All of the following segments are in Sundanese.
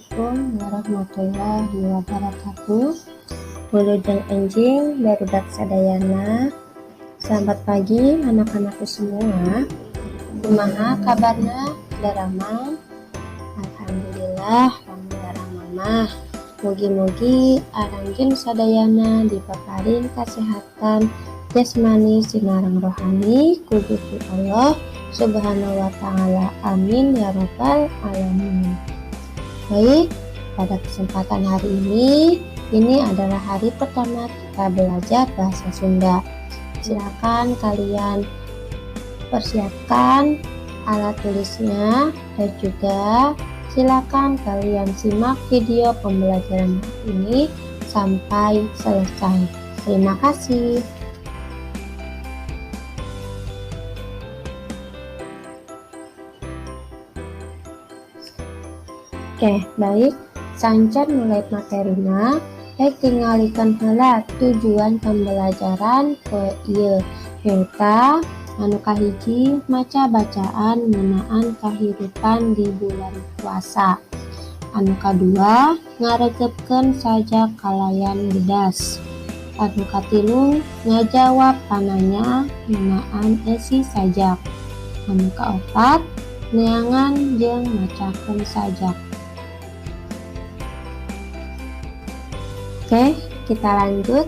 Assalamualaikum warahmatullahi wabarakatuh. Wilujeng enjing barudak sadayana. Selamat pagi anak-anakku semua. Kumaha kabarna daramang? Alhamdulillah lamun daramang mah. Mugi-mugi aranjeun sadayana dipaparin kasehatan jasmani sinareng rohani ku Gusti Allah Subhanahu wa taala. Amin ya rabbal alamin. Baik, pada kesempatan hari ini adalah hari pertama kita belajar bahasa Sunda. Silakan kalian persiapkan alat tulisnya dan juga silakan kalian simak video pembelajaran ini sampai selesai. Terima kasih. Oke, baik. Saacan mulai materina, rek tingalikeun heula tujuan pembelajaran poe ieu. Nyaeta anu kahiji maca bacaan ngeunaan kahirupan di bulan puasa. Anu kadua ngaregepkeun sajak kalayan gedas. Anu katilu ngajawab pananya ngeunaan eusi sajak. Anu kaopat neangan jeung macakeun sajak. Oke, kita lanjut.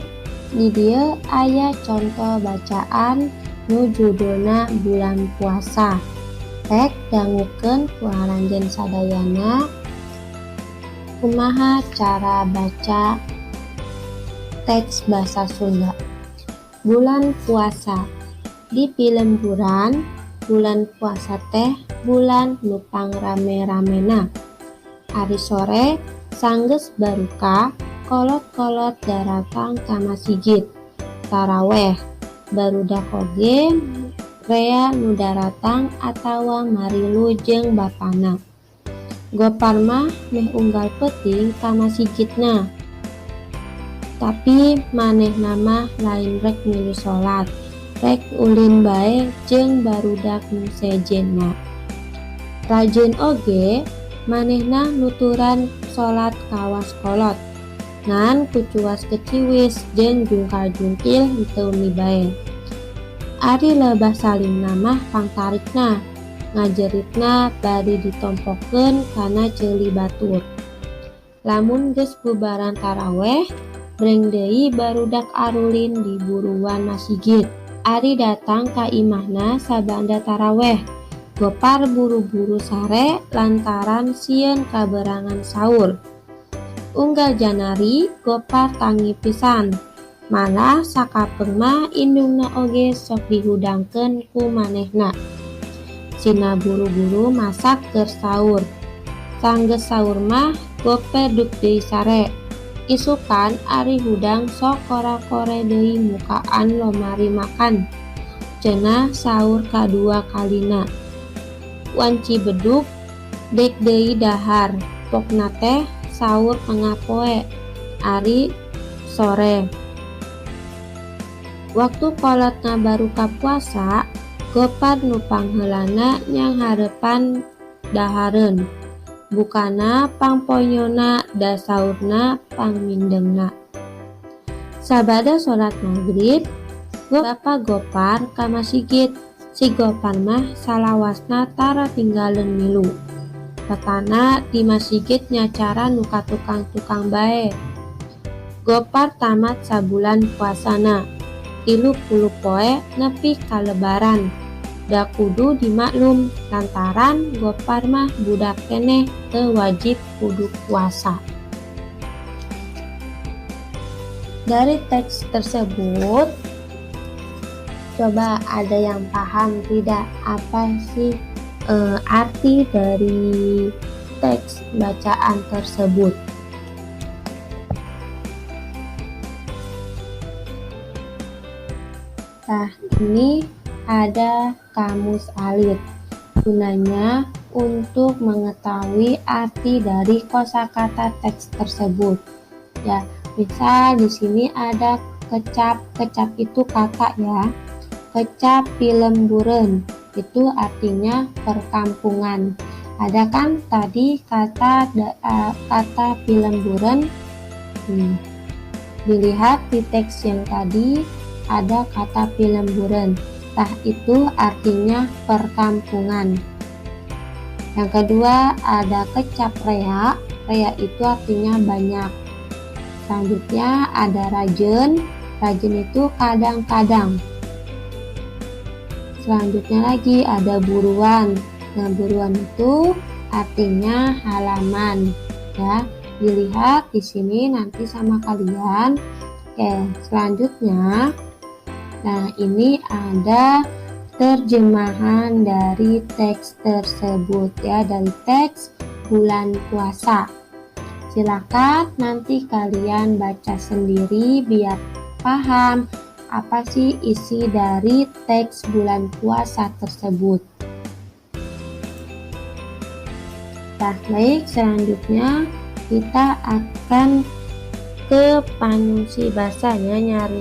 Di dieu aya contoh bacaan nu judulna Bulan Puasa. Rek dangukeun ku aranjeun sadayana kumaha cara baca teks bahasa Sunda. Bulan puasa. Di pilemburan, bulan puasa teh bulan nu pangrame-ramena. Ari sore sanggeus baruka, kolot-kolot daratang ka masigit taraweh. Barudak oge rea nu daratang atawa marilu jeung bapana. Gopar mah meh unggal peuting ka masigitna. Tapi manehna mah lain rek milu salat, rek ulin bae jeung barudak nu sejenna. Rajeun oge manehna nuturan salat kawas kolot. Ngan kucuas keciwis jeung jungkal-jungkil henteu bae. Ari lebah salimna mah pangtarikna, ngajeritna bari ditompokeun kana ceuli batur. Lamun geus bubaran taraweh, breng deui barudak arulin di buruan masigit. Ari datang ka imahna sabada taraweh, Gopar buru-buru sare lantaran sieun kaberangan saur. Unggal janari Gopar tangi pisan. Malah sakapeung mah indungna oge sok dihudangkeun ku manehna. Sina buru-buru masak keur saur. Sanggeus saur mah Gopar duk deui sare. Isukan ari hudang sok kora-kore deui mukaan lomari makan. Cenah saur kadua kalina. Wanci bedug dek deui dahar. Pokna teh saur tengah poe ari sore. Waktu kolotna baruka puasa, Gopar nu pangheulana nyanghareupan dahareun. Bukana pangponyona da saurna pangmindemna. Sabada salat magrib, bapa Gopar ka masigit. Si Gopar mah salawasna tara tinggaleun milu. Petana di masigit nyacara nu ka tukang-tukang bae. Gopar tamat sabulan puasana, 30 poe nepi ka lebaran. Da kudu dimaklum lantaran Gopar mah budak keneh teu wajib kudu puasa. Dari teks tersebut, coba ada yang paham tidak apa sih arti dari teks bacaan tersebut? Nah, ini ada kamus alit. Gunanya untuk mengetahui arti dari kosakata teks tersebut. Ya, misal di sini ada kecap. Kecap itu kata ya. Kecap pilembureun itu artinya perkampungan. Ada kan tadi kata kata pilemburan. Dilihat di teks yang tadi ada kata pilemburan. Tah, itu artinya perkampungan. Yang kedua ada kecap rea. Rea itu artinya banyak. Selanjutnya ada rajen. Rajen itu kadang-kadang. Selanjutnya lagi ada buruan. Nah, buruan itu artinya halaman, ya. Dilihat di sini nanti sama kalian. Oke, selanjutnya, nah ini ada terjemahan dari teks tersebut ya, dari teks bulan puasa. Silakan nanti kalian baca sendiri biar paham apa sih isi dari teks bulan puasa tersebut. Nah, baik, selanjutnya kita akan ke panyungsi bahasanya, nyari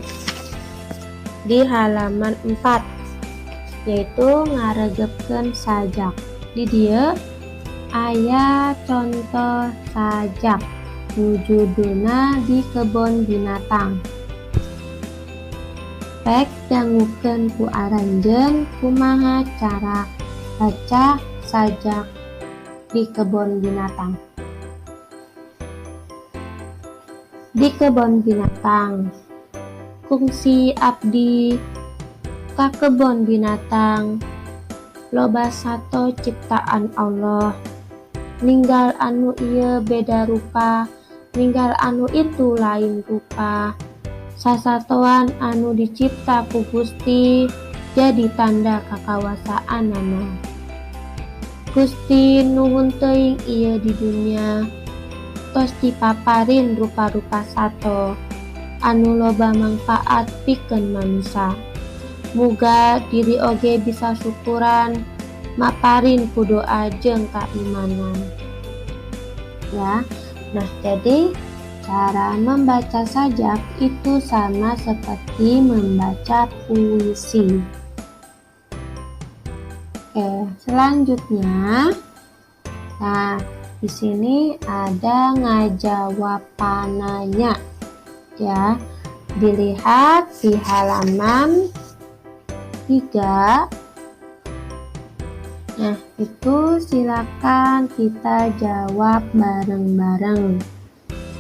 di halaman 4, yaitu ngaregepkeun sajak. Di dieu aya contoh sajak nu judulna Di Kebon Binatang. Pek dangukeun ku aranjeun kumaha cara baca sajak Di Kebon Binatang. Di Kebon Binatang. Kungsi abdi ka kebon binatang, loba sato ciptaan Allah. Ninggal anu ieu beda rupa, ninggal anu itu lain rupa. Sasatoan anu dicipta ku Gusti jadi tanda kakawasaanana. Gusti nuhun teuing ieu di dunya tos dipaparin rupa-rupa sato anu loba mangpaat pikeun manusa. Muga diri oge bisa syukuran maparin ku doa jeung kaimanan. Ya. Nah, jadi cara membaca sajak itu sama seperti membaca puisi. Oke, selanjutnya, nah di sini ada ngajawab pananya, ya. Dilihat di halaman 3. Nah, itu silakan kita jawab bareng-bareng,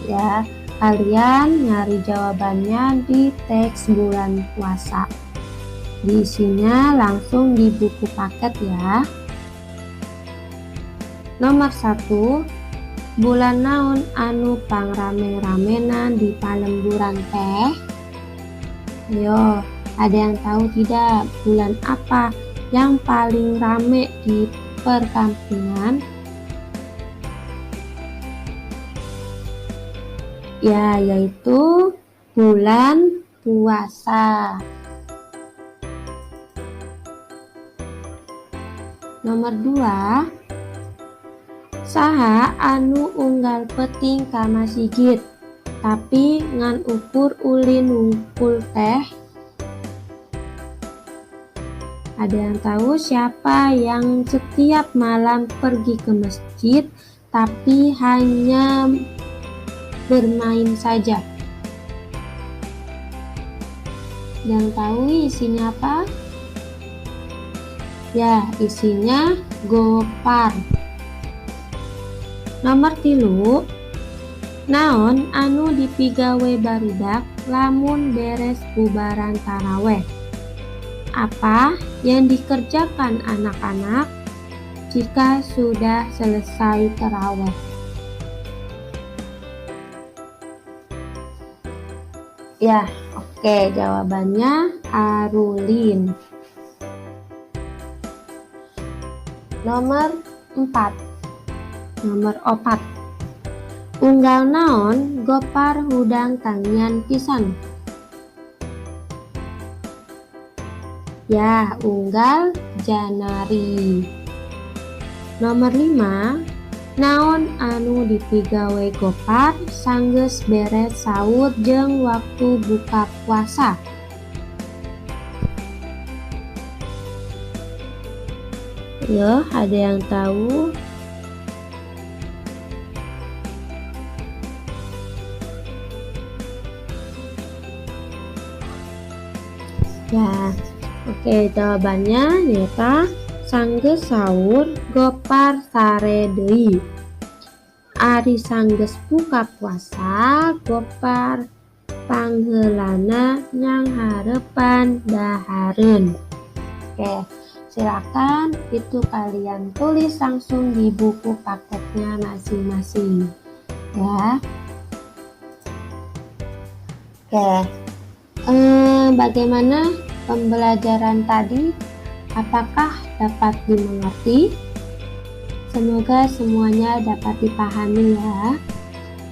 ya. Kalian nyari jawabannya di teks bulan puasa. Diisinya langsung di buku paket ya. Nomor 1, bulan naon anu pangrame-ramena di palemburan teh? Ayo, ada yang tahu tidak bulan apa yang paling rame di perkampungan? Ya, yaitu bulan puasa. Nomor 2, saha anu unggal peuting ka masigit tapi ngan ukur ulin wungkul teh? Ada yang tahu siapa yang setiap malam pergi ke masjid tapi hanya bermain saja? Yang tahu isinya apa? Ya, isinya Gopar. Nomor 3, naon anu dipigawe barudak lamun beres bubaran taraweh? Apa yang dikerjakan anak-anak jika sudah selesai taraweh? Ya, oke, jawabannya arulin. Nomor 4. Nomor 4. Unggal naon Gopar hudang tangian pisan? Ya, unggal Janari. Nomor 5. Naon anu dipigawe Gopar sanggeus beres sahur jeung waktu buka puasa? Yo, ada yang tahu? Ya, oke, jawabannya nyaeta sanggeus sahur Gopar sare deui. Ari sanggeus buka puasa Gopar pangheulana nyanghareupan dahareun. Oke, silakan itu kalian tulis langsung di buku paketnya masing-masing ya. Oke, bagaimana pembelajaran tadi? Apakah dapat dimengerti? Semoga semuanya dapat dipahami ya.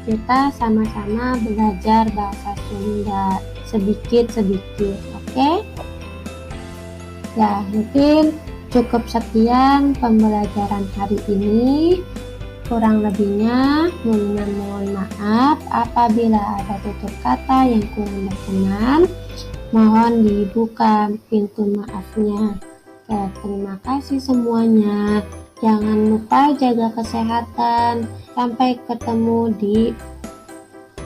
Kita sama-sama belajar bahasa Sunda sedikit-sedikit, oke? Ya, mungkin cukup sekian pembelajaran hari ini. Kurang lebihnya, mohon maaf apabila ada tutur kata yang kurang berkenan. Mohon dibuka pintu maafnya. Oke, terima kasih semuanya. Jangan lupa jaga kesehatan. Sampai ketemu di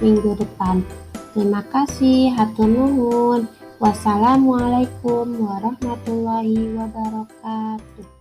minggu depan. Terima kasih. Hatur nuhun. Wassalamualaikum warahmatullahi wabarakatuh.